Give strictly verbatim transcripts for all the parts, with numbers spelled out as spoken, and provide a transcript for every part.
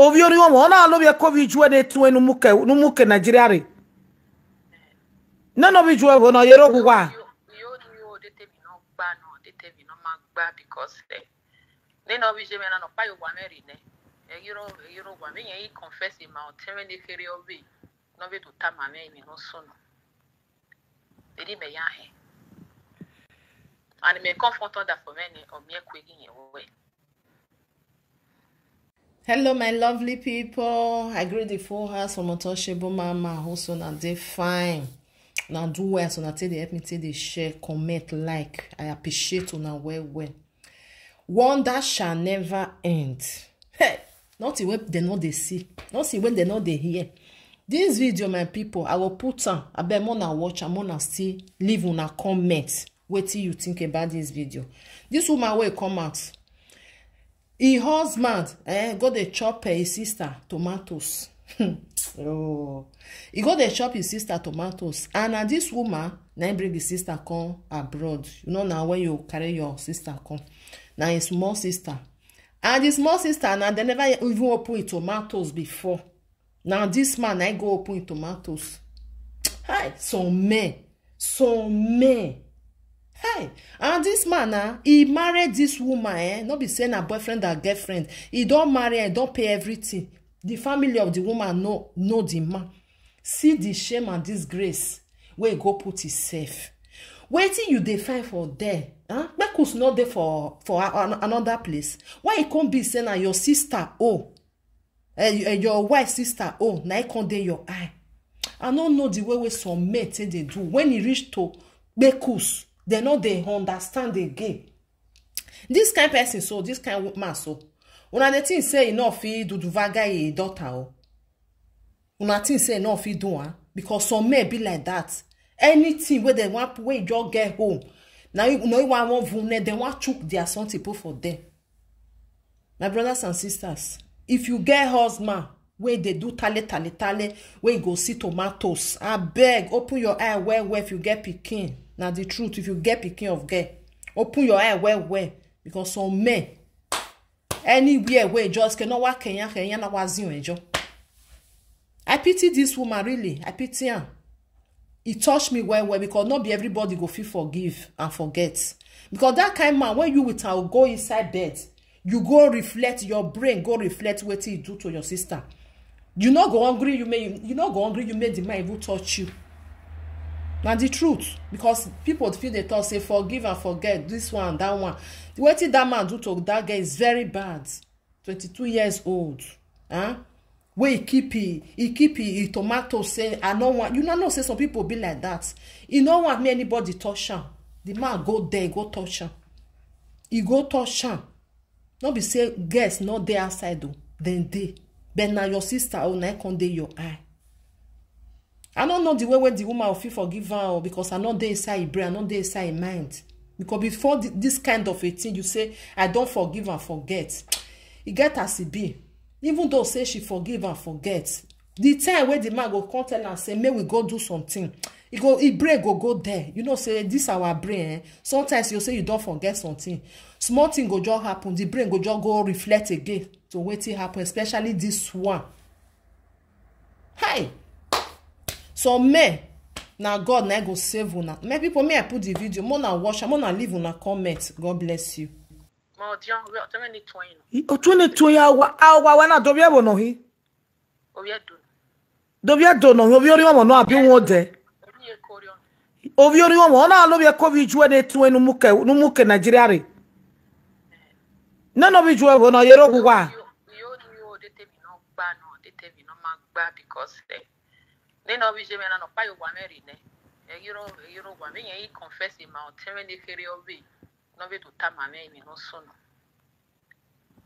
Ovi ori wọn, ọ na lo bi eko vi ju ene tun enu muke, nu muke Nigeria re. No, no, bi ju evo no, yero guwa. Yo, yo, yo, de te mi no gba no, de te mi no ma gba because, eh, ne no bi je me na no pa yo wa me ri ne. E yero, e yero wa me yen i confess ma o te me ne kere ovi. No be to ta ma me mi no so no. Eri me ya he. And me confront that for me ne o mi e kwe gi yen we. Hello, my lovely people. I greet the full house from Otoshebo Mama. Also, na dey fine. Now do well, so now take the help me take the share, comment, like. I appreciate una well well. Wonder shall never end. Hey, nothing wey dem no dey see, nothing wey dem no dey hear. This video, my people, I will put am. I bet more na watch am, more na see. Leave una comment. Wetin you think about this video? This woman wey come out, her husband, eh, go dey chop, eh, his sister tomatoes. Oh, he go dey chop his sister tomatoes, and na this woman na him bring his sister come abroad. You know, now when you carry your sister come, na him small sister, and the small sister now they never even open him tomatoes before. Now this man na him go open him tomatoes. Hi, some men, some men. Hey, and this man now, he married this woman, eh? No be say na boyfriend or girlfriend. He don't marry and don't pay everything. The family of the woman know, know the man. See the shame and disgrace where he go put himself. Wetin you dey find for there? Huh? Make us not there for, for a-, an-, another place. Why it can't be say na your sister? Oh, eh, y-, eh, your wife sister, oh, na e come dey your eye. I no know the way wey some men take dey do when e reach to kpekus, dem no dey understand again. This kind person so, this kind wo-, man so, una dey think say e no fit do do vaga e daughter o. Una think say e no fit do am because some men be like that. Anything wey dem wan put, wey e just get home, na you, na you wan wan vune, dem wan chook their something put for there. My brothers and sisters, if you get husband wey dey do tale tale tale, wey go see tomatoes, abeg open your eye well well. If you get pikin, na the truth. If you get pikin of girl, open your eye well well because some men, anywhere wey just ke no wa Kenya Kenya na wa zin ejo. I pity this woman, really. I pity am. E touch me well well because not be everybody go fit forgive and forget. Because that kind man, when you with am go inside bed, you go reflect, your brain go reflect wetin e do to your sister. You no go hungry, you may, you no go hungry, you make the man even touch you. Na the truth, because people feel they talk say forgive and forget, this one, that one. The wetin that man do to that girl is very bad. Twenty-two years old, huh? Wey he keep he, he keep he, he tomato say, "I no want." You no know say some people be like that. He no want me anybody touch am. The man go there, go touch am. He go touch am. No be say girls no dey outside o, dem dey. But na your sister o, na e come dey your eye. I no know the way wey the woman go fit forgive am o, because I no dey inside him brain, I no dey inside him mind. Because before thi-, this kind of a thing, you say, "I don forgive and forget." E get as e be. Even though say she forgive and forget, the time wey the man go come tell am say, "Make we go do something," e go, e brain go go there. You know say this our brain, eh? Sometimes you say you don forget something, small thing go just happen, the brain go just go reflect again to wetin happen, especially this one. Hi. Some men, na God na go save una. My people, may I put the video, more na watch am, more na leave una comment. God bless you. Mo di on we o twenty twenty. O twenty twenty awa, awa wa na do bi e wo no hi. O ye do. Do bi e do no, o bi ori mo no abi won de. O ye kori on. O bi ori mo na lo bi e ko bi ju e de tun enu muke, nu muke Nigeria re. No, no bi ju e wo no yero guwa. Yo, yo, yo, de te mi no gba no, de te mi no ma gba because, eh, ne no bi je me na no pa yo wa me ri ne. E yero, e yero wa me yen e confess ma o te me ne kere o bi. No be to ta ma me mi no so no.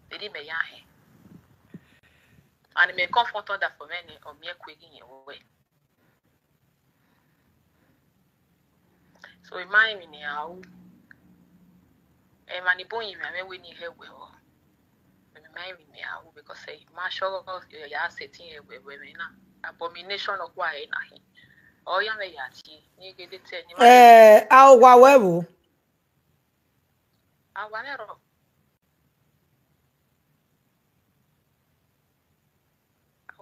Eri me ya he. And me confront that for me ne o mi e kwe gi yen we. So e mai mi ni awu. E ma ni bon yi me we ni he we o. E mai mi ni awu because e ma show ya setting e we we me na. Abomination of wa e na he. O ya me ya ti ni gede te ni ma. Eh, a o wa we wo. A wa ne ro.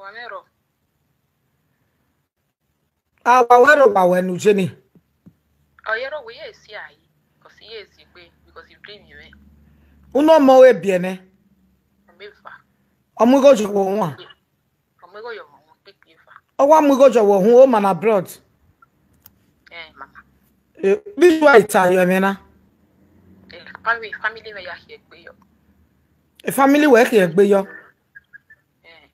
Wamero. Awa wero wa wenu jeni. Oyero we ye si ayi. Because ye si gbe. Because you dream you eh. Uno mo we biene. Omefa. Omugo jo wo wa. Omego yo mo pick you fa. Owa mugo jo wo hu o man abroad. Eh, mama. Eh, bi wa ita yo me na. Eh, family, family me ya here gbe yo. E family we ke gbe yo. Eh,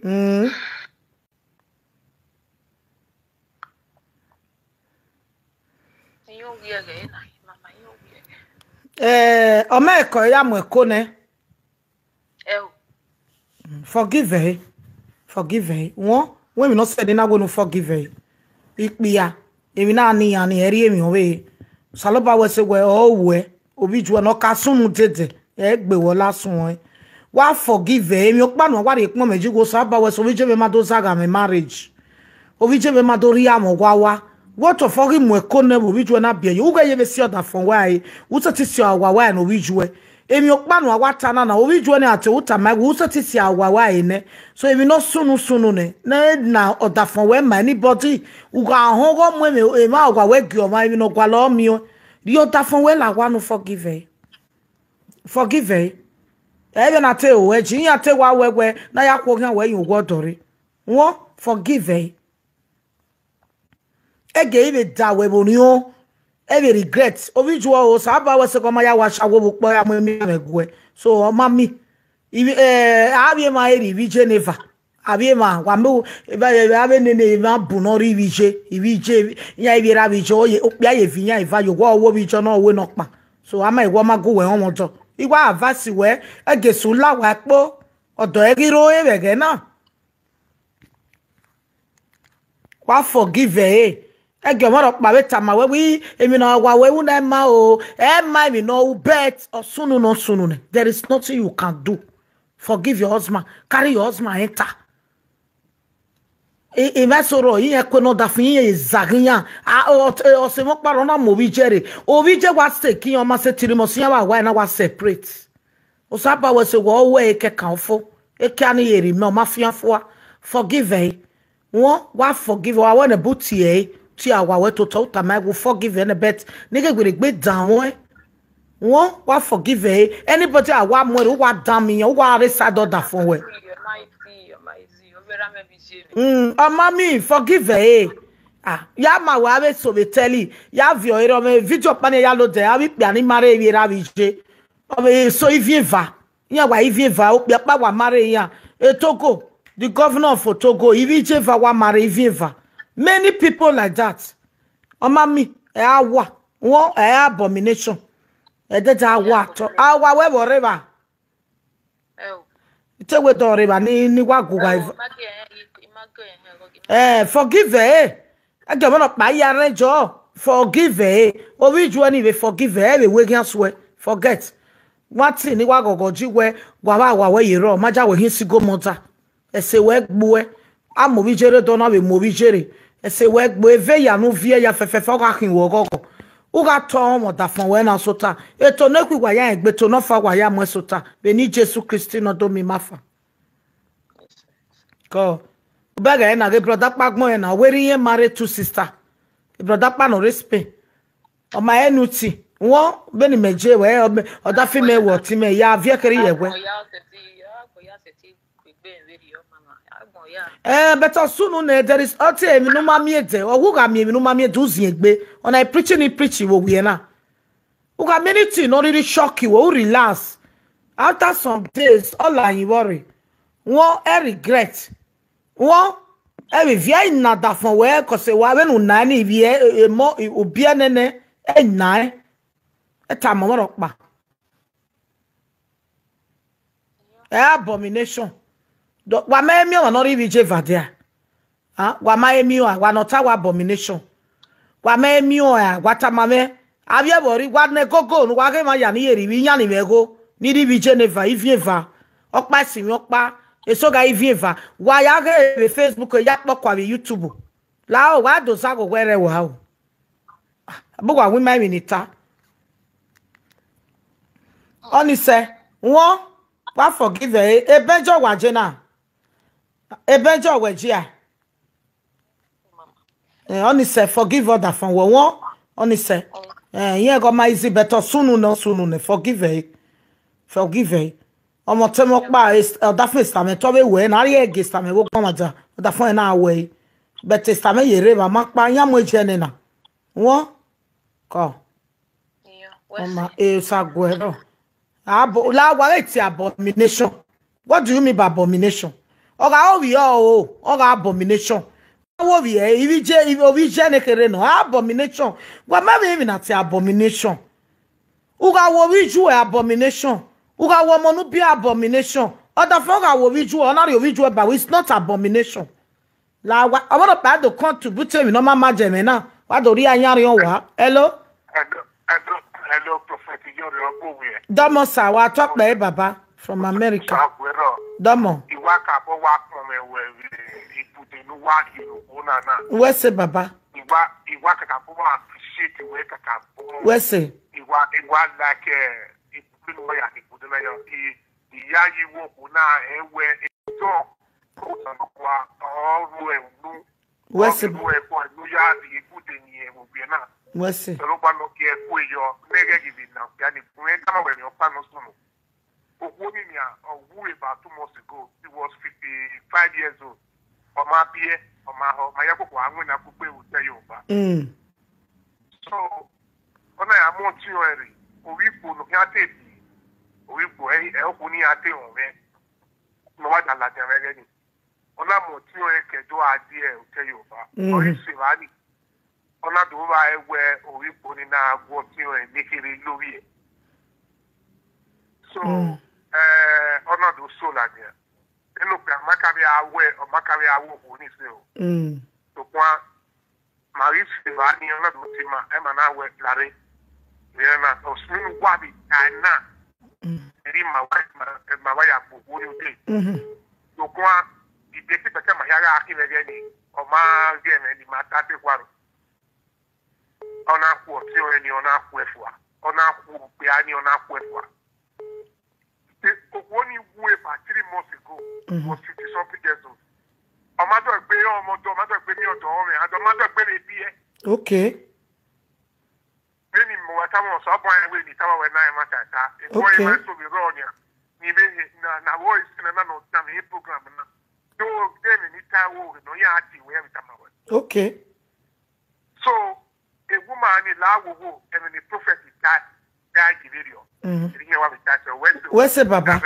Mm. you we again, mama, you we again. Eh, o me ko ya mo ko ne. Eh, oh, Forgive her. Forgive her. Won, when we not said na go no forgive her. Ikpia. Ebi na ni ani eri emi owe. Saloba we se we o we. Obi ju no ka sunu dede. E gbe wo lasun e. Wa forgive her. Emi o pa no wa re pon meji go saba we so we je me ma do zaga me marriage. Obi je me ma do ri amo wa wa. What of forgive mo ko ne obi ju na bie. U ga ye be si oda fon wa e. U se ti si awa wa no obi ju e. Emi o pa no wa ta na na obi ju ne ate u ta ma u se ti si awa wa e ne. So emi no sunu sunu ne. Na na oda fon we ma anybody. U ga hon go mo emi e ma awa we gi o ma emi no gwa lo mi o. Ri oda fon we la wa no forgive her. Forgive her. Ebe na te o we ji ya te wa we we na ya kwo gan we yin wo dore. Won forgive her. Ege ibe da we bo ni o. Ebe regret. Obi ju o sa ba we se ko ma ya wa sha wo bo po ya mo mi me gwe. So o ma mi. Ibi eh abi ma eri bi Geneva. Abi ma wa mo ba abi ne ne ma bu no ri bi je. Ibi je ya ibi ra bi je o ye o pia ye vi ya iva yo wo wo bi jo no we no pa. So ama iwo ma go we on mo jo. Iwa avasi we ege su la wa po. Odo e giro e we ge na. Wa forgive e. Ege mo ro pa we ta ma we wi emi na wa we u na ma o. E ma emi no u bet o sunu no sunu ne. There is nothing you can do. Forgive your husband. Carry your husband enter. E e ma soro yin e ko no da fun yin e zagiyan. A o o se mo pa ro na mo bi jere. O bi je wa stay ki o ma se three months yan wa wa na wa separate. O sa ba we se wo we e ke kan fo. E ke ani yeri me o ma fian fo wa. Forgive e. Won wa forgive wa we ne buti e. Ti awa we to to ta ma we forgive e ne bet. Ni ke gbe gbe dan won. Won wa forgive e. Anybody awa mo ru wa dan mi yan wa re sa do da fun we. You're mighty, you're mighty. You're very amazing. Mm, oh mommy, forgive her. Ah, ya ma wa we so be tell you. Ya vi o ero me video pa ni ya lo de. Abi pe ani mare wi ra wi je. O be so ivi eva. Ya wa ivi eva o pe pa wa mare ya. E Togo, the governor for Togo, ivi je va wa mare ivi eva. Many people like that. Oh mommy, e awa. Won e abomination. E de da wa to. Awa we whatever. Eh, oh. Te we do re ba ni ni wa gu wa. Oh, Maggie, eh, you- you Maggie, eh, go give me- Eh, forgive her. Eh. Ege mo no pa ya re jo. Forgive her. Eh. Obi ju ani we forgive her. Eh, we we can swear. Forget. What thing ni wa gogo ji we. Wa wa wa we yero. Ma ja we hin si go mota. E se we gbu e. A mo bi jere do na we mo bi jere. E se we gbu e ve ya nu vie ya fe fe fe o ka kin wo gogo. U ga to mo da fun we na sota. E to ne kwi wa ya egbe to no fa wa ya mo sota. Be ni Jesu Christi no do mi ma fa. Ko. Bega e na ge brother pa gbon e na we ri yen marry two sister. Brother pa no respect. O ma enu ti. Won be ni meje we o da fi me wo ti me ya vie keri ye we. Agbon ya se ti, agbon ya se ti, kwe gbe very young mama. Agbon ya. Eh, but as soon as there is oti emi no ma mi ede, o wu ga mi emi no ma mi ede uzi egbe. On I preaching, he preaching wo we na. U ga many thing no really shock you, o relax. After some days, all are you worry. Won e regret. Won e be vie na da fun we ko se wa we nu na ni vie e mo obi enene e na e. E ta mo ro pa. E abomination. Do wa me mi o no ri bi je va there. Ah, wa ma emi o, wa no ta wa abomination. Wa ma emi o, wa ta ma me. Abi e bori wa ne gogo nu wa ge ma ya ni eri bi yan ni me go. Ni ri bi je ne va, ivi eva. Okpa si mi okpa. E so ga ivi eva. Wa ya ge be Facebook, ya po kwa bi YouTube. La o wa do sa go were wa o. Bu wa wi ma mi ni ta. Oni se. Won, wa forgive e. Ebejo wa je na. Ebejo we jia. Eh, oni se forgive other fan wo won. Oni se. Eh, yen go ma easy better sunu no sunu ne. Forgive e. Forgive e. Omo temo pa is other face tame to be we na ri ege tame wo kwa maja. Other fan na we. But is tame yere ba ma pa ya mo je ne na. Won. Ko. Oma e sa guero. Abo la wa ti abomination. What do you mean by abomination? Oga owi o, oga abomination. Wo wi e, ibi je, ibi obi je ne kere no. Abomination. Wa ma bi mi na ti abomination. Uga wo wi ju e abomination. Uga wo mo nu bi abomination. Other fan ga wo wi ju, ona ri owi ju e ba, it's not abomination. La wa, I want to buy the con to put him in my margin now. Wa do ri ayan ri on wa. Hello? Hello, hello, hello, Prophet Yori Ogbowere. Domo sa wa talk pe baba from America. Sa guero. Domo. Iwa ka bo wa pon me we, we, ipude nu wa ki lu ona na. We say baba. Iwa, iwa ka ka bo wa appreciate we ka ka bo. We say. Iwa, iwa like, eh, ipude nu wa ya ipude na yo. I, iya yi wo ona e we, e so. Wa, o ru e nu. We say. O ru e ko nu ya di ipude ni e wo bi na. We say. So lo ba lo ke ko yo. Me ge gi bi na ya ni. We ka ma we ni o pa no sunu. Okwoni ni a, uh, who about two months ago, he was fifty-five years old. Oma bie, oma ho, ma ya koko anwe na kupe ute Yoruba. Mm. So, ona ya mo ti o eri, owi po no ya te bi, owi po e, e okwoni ya te o me. No wa da la de re ni. Ona mo ti o e ke do a di e ute Yoruba. Mm. Ori se wa ni. Ona do ba e we owi po ni na gwo ti o e ni kiri lori e. So, mm, eh, ona do so la ni. Eno pe ma ka bi a we, o ma ka bi a wo ko ni se o. Mm. To kwa, ma ri se ba ni ona do ti ma, e ma na we la re. Ni na, o sunu wa bi, ka na. Mm. Eri ma wa, ma, ma wa ya bo wo ni o de. Mm-hmm. To kwa, i de ti pe ka ma ya ga ki le ge ni, o ma ge me ni ma ta te kwa ro. Ona ku o ti o ni, ona ku e fua. Ona ku pe ani, ona ku e fua. Te, o wo ni wu e ba three months ago, mm-hmm, was fifty something years old. Oma do gbe yo, omo do, oma do gbe mi odo, o me, ado oma do gbe mi bi e. Okay. Many more time on so point we ni tawa we na e ma ta ta. E boy, okay, ma so bi ro ni a. Ni be na, na voice na, na no, na mi program na. Do de mi ni ta wo no ya ti we mi ta ma we. Okay. So, a woman in la wo wo, and the prophet is that, that give it you. Mm-hmm. Ri ye wa mi ta so we so. We say baba.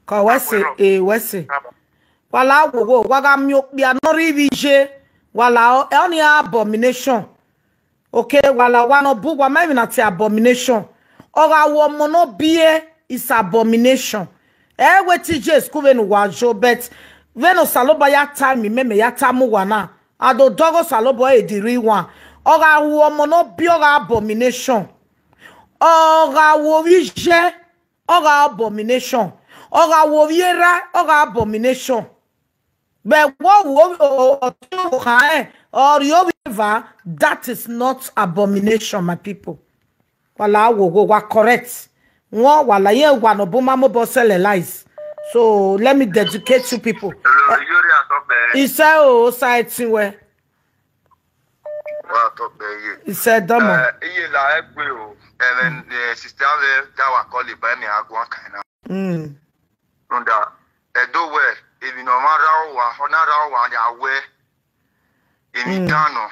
Ka we say, eh, we say. Baba. Wala wo wo, wa ga mi o pe a no ri bi je. Wala o, e o ni abomination. Okay, wala wa no bu wa ma mi na ti abomination. Oga wo mo no bi e is abomination. E we ti je school we no wa jo, but we no saloba ya time me me ya tamu wa na. Ado dogo saloba e di ri wa. Oga wo mo no bi oga abomination. Oga wo wi je, oga abomination. Oga wo wi era, oga abomination. But what wo o o o ha e, or you ever, that is not abomination, my people. Wala wo wo wa correct. Won wala ye wa no bu ma mo bo sele lies. So let me dedicate you people. Hello, Yori Atope. Ise o sa e ti we. Wa Atope ye. Ise domo. Eh, iye la e gbe o. And then, eh, sister we da wa call it by me, I go on kind of. Mm. Runda, edo we, ebi no ma ra o wa, ona ra o wa ya we. Emi, mm, dano.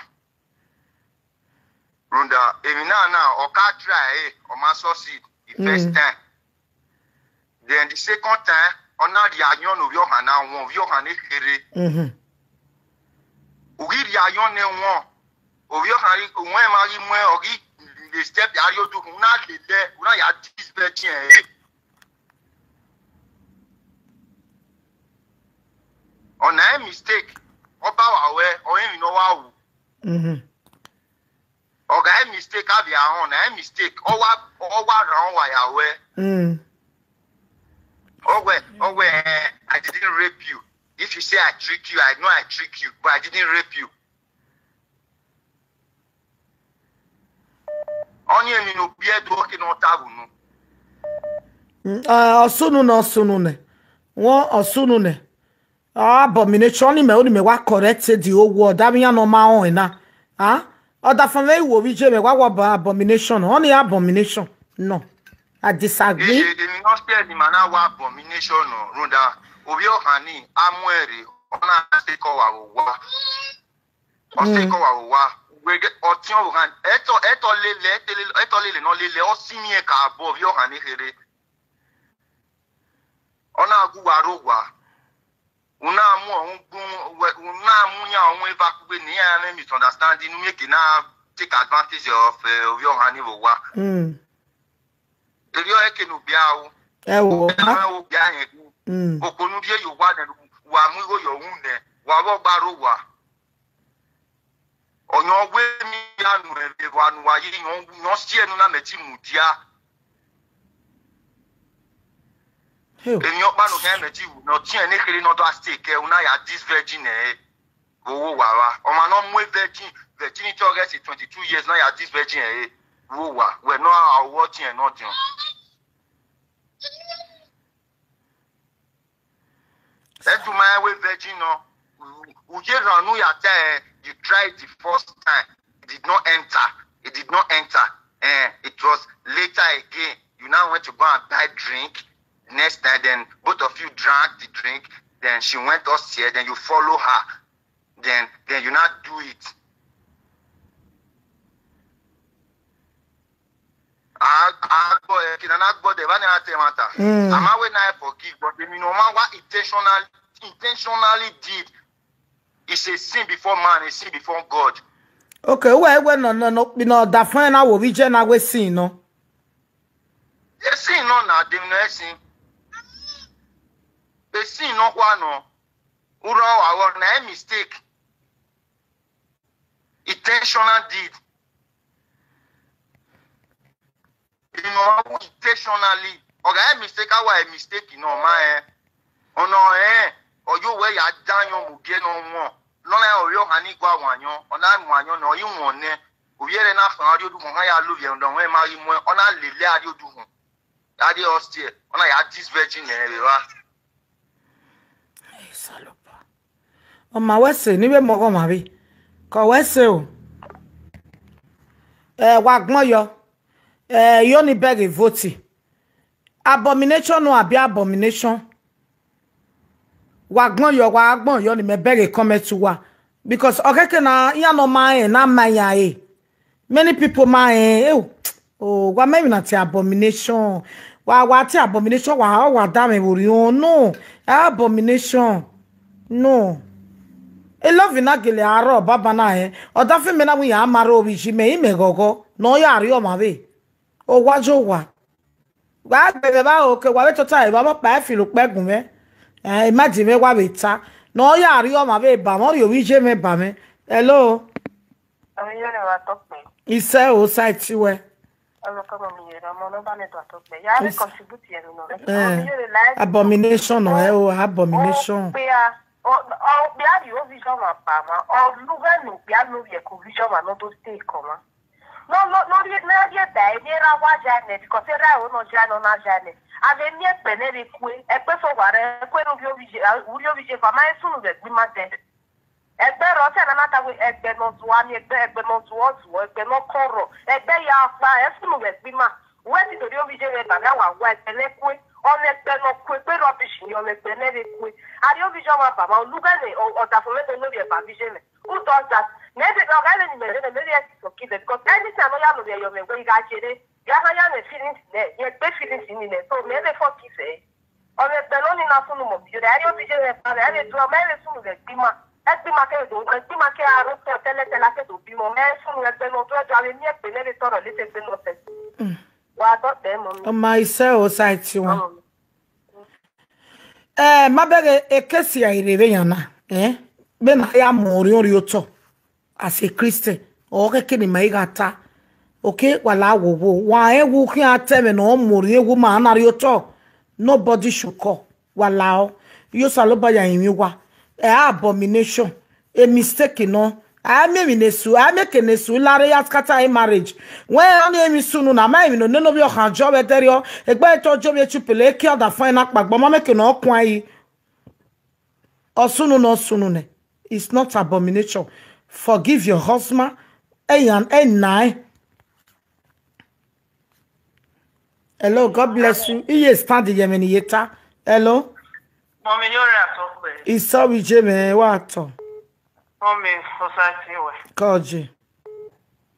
Runda, emi na na, o ka try, eh, o ma succeed the first, mm, time. Then the second time, ona di ayon no yo hana won, yo hana kere. Mm-hmm. Ogi di ayon ne won. O yo hana, o won ma ri mo, ogi the step ya yo do, una le le, una ya this be chin, eh. Ona e mistake. Oba wa we, o emi no wa wu. Mm-hmm. Oga e mistake, abi a ona e mistake. O wa, o wa ran wa ya we. Mm. O we, o we, eh, I didn't rape you. If you say I trick you, I know I trick you, but I didn't rape you. Onye mi no bi edo ke no ta unu. Mm, uh, Osunu na Osunu ne. One Osunu ne. Ah, abomination ni me, only me wa correct the whole world. That mean no ma on na. Ah, other from me wo bi je me wa wa ba abomination. Only abomination. No. I disagree. Èmi náà ṣe ni màá náà wá abomination náà rúndà. Orí ọ̀hán ni amúẹ̀rẹ̀ ọ̀nà àṣekọ̀wà wá. Ọ̀ṣekọ̀wà wá. Wege ọ̀tí ọ̀hán ẹ̀tọ́ ẹ̀tọ́ lélẹ̀ ẹ̀tọ́ lélẹ̀ náà lélẹ̀ ọ̀sìn mi ẹ̀ka àbọ̀ orí ọ̀hán ní kéré. Ọ̀nà àgùwà ró wá. Una mu ọ̀hún gbún una mu yàn ọ̀hún eva kúgbe ní ẹ̀ ẹ̀ misunderstanding inú mèkè náà take advantage of orí ọ̀hán ní wò wá. Mm. Èrí ọ̀ ẹ̀kẹ́ ní òbí àwọn. Ẹ wò ó. Ẹ wò bí àyẹn kú. Mm. Òpònú díẹ̀ yóò wá nínú wà mú ìwò yóò hùn nẹ wà wọ́ gbàrú wà. Ọ̀yàn wé mi ànú ẹ̀ wà nù wáyé yàn sí ẹnu náà mẹ́tì mù díà. Hey. Èmi ọ̀pá nù kẹ́ mẹ́tì wù náà tí ẹ̀ ní kiri náà tó a stay kẹ́ ẹ̀ náà yà dis virgin ẹ̀ owó wà wá. Ọmọ náà mú virgin virginity ọ̀rẹ́ sí twenty two years náà yà dis virgin ẹ̀ owó wà wẹ̀ náà àwọ̀ tí ẹ̀ náà dìrọ̀. Ẹ tún máa ń wé virgin náà. Ùjẹ́ ìrànú yàtẹ̀ ẹ̀ you tried the first time. It did not enter. It did not enter. Eh, it was later again. You now went to go and buy drink. Next time, then both of you drank the drink. Then she went upstairs. Then you follow her. Then, then you now do it. I, I go, eh, kina na go there. When I tell matter, Mm. I'm away now forgive, but you know, man, what intentional, intentionally did is a sin before man, a sin before God. Okay, where where no no no no da fine na wo bi je na we sin no. A sin no na dem no a sin. A sin no kwa no. Uro awo na a mistake. Intentional deed. You know, intentionally. Oga a mistake, awa a mistake no ma eh. Ono eh. Oyo we ya danyo mu ge no won. No na oyo hani gwa wanyo. Ona wanyo no yi won ne. Oye re na fan ari odu kan ya lo ye ndo we ma yi mo. Ona lele ari odu kan. Ari hostel. Ona ya this virgin eh we wa. Salopa. O ma we se ni we mo ko ma bi. Ko we se o. Eh, wa gbon yo. Eh, yo ni beg a vote. Abomination no abi abomination. Wa gbon yo, wa gbon yo ni me beg a comment to wa. Because okeke na ya no ma e na ma ya e. Many people ma e. Eh, oh, wa me na ti abomination. Wa wa ti abomination wa wa da me wori o no. Abomination. No. E love na gele aro baba na e. O da fe me na wi ya maro bi ji me ime gogo. No ya ri o ma be. O wa jo wa. Wa gbe me ba o ke wa be tota e ba mo pa e fi lo pe gun me. Eh, imagine me wa be ta. No ya ri o ma be ba mo ri o wi je me ba me. Hello. Àwọn yẹn lè wà tọ́pẹ́. Ise o site we. Ọmọ kọ́mọ mi yẹn ọmọ náà bá mi tọ́ tọ́pẹ́. Yàrá mi contribute yẹn mi nọ. Eh, abomination no e o abomination. Ọ̀pẹ́ a ọ̀pẹ́ a yóò fi sọ̀rọ̀ àpá ma. Ọ̀lúwẹ̀ nù pé a lórí ẹ̀kọ́ fi sọ̀rọ̀ àná tó stay kọ̀ ma. Lórí náà yẹ dà ẹ́ ní ra wá já ẹ̀ nẹ̀ because ẹ̀ ra ẹ̀ ó náà já ẹ̀ náà já ẹ̀ nẹ̀. Àbẹ̀ ní ẹ̀pẹ̀ náà lè kú ẹ̀ ẹ̀pẹ̀ sọ̀rọ̀ rẹ̀ ẹ̀kọ́ ẹ̀ lórí oríṣi fàmáyé sùn rẹ̀ gbí má tẹ̀. Egbe ro se na mata we egbe no zuwa mi egbe egbe no zuwa zuwa egbe no koro egbe ya pa e funu we gbi ma we ti dori obi je we ba na wa wa egbe le kwe o le egbe no kwe pe rubbish ni o le egbe ne le kwe ari obi jo ma ba ma oluga ne o da fun me no le ba bi je me who does that me de no ga le ni me le me le e so ki de because anything no ya no le yo me we ga jere ya na ya me feelings ne ye pe feelings ni ne so me le forgive e. Ọmọ ẹgbẹ́ ló ní iná fún mọ̀ bí rẹ̀, ayé òbí jẹ́ rẹ̀ pa rẹ̀, ayé tó ọmọ ẹ̀rẹ́ fún rẹ̀ gbímọ̀, ẹ gbímọ̀ kẹ́ èdò, ẹ gbímọ̀ kẹ́ arúgbó tẹ́lẹ̀tẹ́lẹ̀ akédò bímọ, ọmọ ẹ̀ fún ẹgbẹ́ náà tó ẹjọ́ àwọn ẹni ẹ̀pẹ́ lẹ́rẹ́ tọrọ létí ẹgbẹ́ náà fẹ́. Wà á tọ́ tẹ́ mọ́ mi. Ọmọ iṣẹ́ ò ṣáìtì wọn. Ẹ má bẹ̀rẹ̀ èké sí àìrèrè yàn náà. Ẹ bẹ́ẹ̀ náà yà mọ̀ orí orí ó tọ̀. As a Christian, or keke ni mai gata. Okay, wala wo wo. Wa e wo ki a tell me no mori e wo ma na ri oto. Nobody should call. Wala o. Yo sa lo ba ya yin wa. E abomination. A mistake no. I make me nesu, I make a nesu, lare ya scatter in marriage. When only me sunu na my no no be okan job eterio, egbe to job ye chupele, e kill the fine akpa, but make no kwai. Osunu no sunu ne. It's not abomination. Forgive your husband. Hey, and hey, nine. Hello, God bless you. Iye stand the Yemeni yeta. Hello. Mommy, you're at all. It's sorry, Jimmy. What? Mommy, society way. Koji.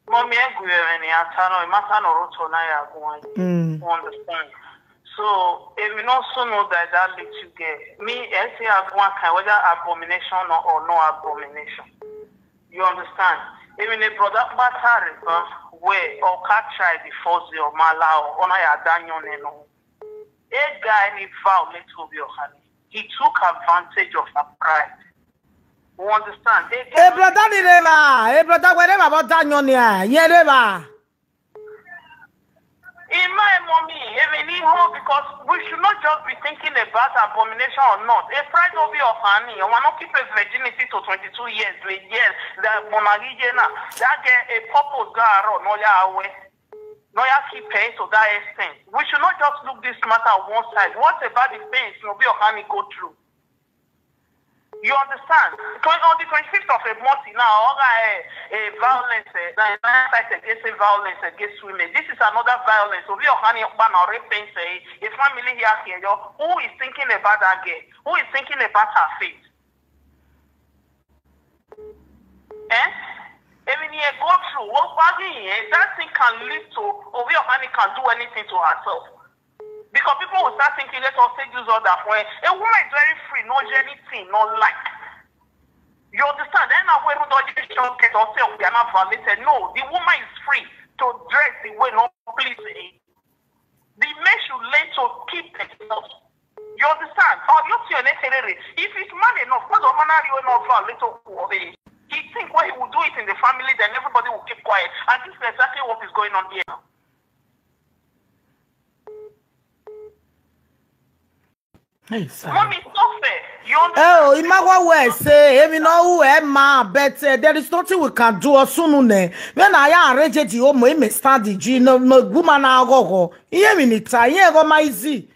Mommy, I agree with any atano, matano roto na ya go on. Mm. You understand? So, if you not so know that that little girl, me, I say I go on kind, whether abomination or, or no abomination. You understand? Even a brother battery, where or catch try the force your mala or on ya danyon no. A guy ni violate of your honey. He took advantage of her pride. You understand? A Hey, guy brother, ni reba. Hey, brother, wherever about danyon ya. Ye reba. In my mommy, even in home, because we should not just be thinking about abomination or not. A pride of your honey, you want to keep a virginity to twenty-two years, with years, that Monagijena, that get a purpose, Garo, no ya away. No ya keep pain to that extent. We should not just look this matter on one side. What about the pains no be your honey go through? You understand? Twen- On the twenty-fifth of a month now, all right, eh, eh, violence, eh, na- na- fight against eh, violence against women. This is another violence. So we are honey ban or rape things, eh, a family here, here, yo, who is thinking about that girl? Who is thinking about her fate? Eh? Even here go through, what was he? Eh? That thing can lead to, or we honey can do anything to herself. Because people will start thinking, let us take this other way. A woman is very free, no anything, no like. You understand? Then now we don't just get or say we are not violated. No, the woman is free to dress the way no please. The men should learn to keep themselves. You understand? Or you see an If it's man enough, what the man are you not violate of he think what he will do it in the family, then everybody will keep quiet. And this is exactly what is going on here now. Hey, sir. Mommy, it's not fair. You understand? Oh, Imawa will say, Emi no who am I, but uh, there is nothing we can do. Osunu ne. When I arrange it, you may stand the G, no, no woman, I go go. Iye minita, iye go my Z.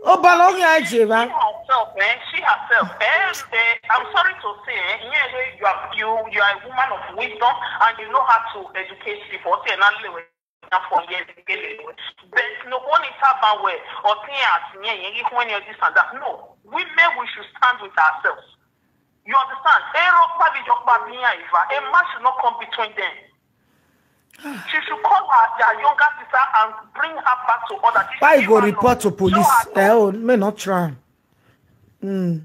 Oh, but long I Jeva. Herself, eh? She herself, eh? Eh, I'm sorry to say, eh? Yeah, you are you you are a woman of wisdom and you know how to educate people. Okay, now, for years but no one is about where or thing as when you when you this and that. No, women, we should stand with ourselves. You understand? A rock party jump back in Iva. A man should not come between them. She should call her their younger sister and bring her back to order. She should Why you give go her report love. To Show police? Her love. Eh, oh, may not try. Mm.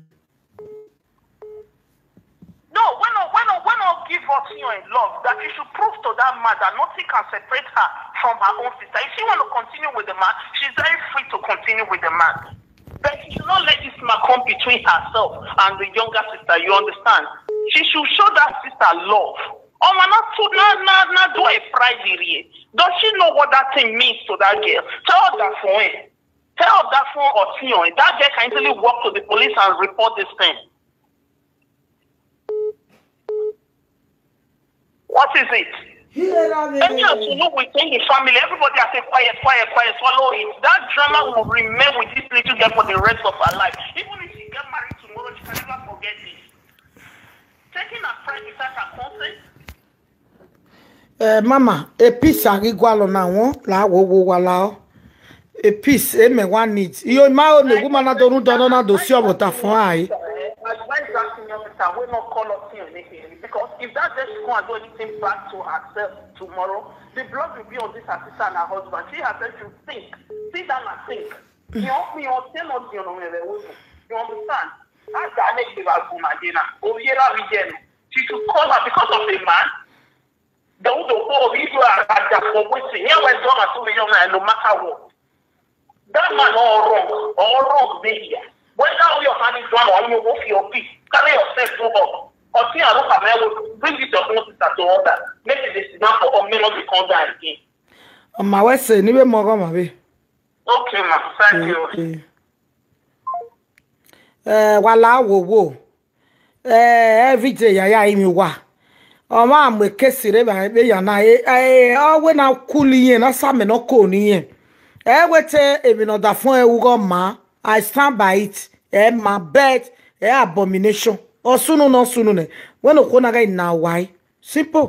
No, when no, when no, when no give us you in love, that you should prove to that man that nothing can separate her from her own sister. If she want to continue with the man, she's very free to continue with the man. But she should not let this man come between herself and the younger sister. You understand? She should show that sister love. Oh man, not to not not not do a pride here. Does she know what that thing means to that girl? Tell her that for him. Tell her that for Otion. That girl can easily walk to the police and report this thing. What is it? Any as you know within the family, everybody has said quiet, quiet, quiet, swallow it. That drama will remain with this little girl for the rest of her life. Even if she get married tomorrow, she can never forget this. Taking her pride without her consent. Eh, mama, a peace agigwalo na won la wo wo wala o. A peace e me one need. Yo ma o ne woman na donu dono na do si obota fun ai. Advise that senior sister will not call up him anything, because if that girl should go and do anything bad to herself tomorrow, the blood will be on this her sister and her husband. She herself should think. Sit down and think. You help me or tell us your name. You understand? That's the next thing about Gumagena. Oh, yeah, we get. She should call her because of the man. Don't do for we do a for waiting. Here was done at two million and no matter what. That man all wrong, all wrong media. When now your hand is one or you go for your peace, carry yourself to up. Or see, I look at my will bring it your own sister to order. Make it this man for all men not become that again. On my way say, anyway, more on my way. Okay, ma. Thank you. Eh, wala wo wo. Eh, every day yaya imi wa. Ọmọ àmì kése rẹ bá ẹgbẹ́ yàn náà. Ẹ ẹ ọwẹ́ náà kú nìyẹn náà sàmì náà kò nìyẹn. Ẹ wẹ́ tẹ èmi náà dà fún ẹ wúgọ́ mà. I stand by it. Ẹ mà bet. Ẹ abomination. Ọ̀sùnù náà sùnù nẹ. Wẹ́n ní kò náà gá ìnà wáyé. Simple.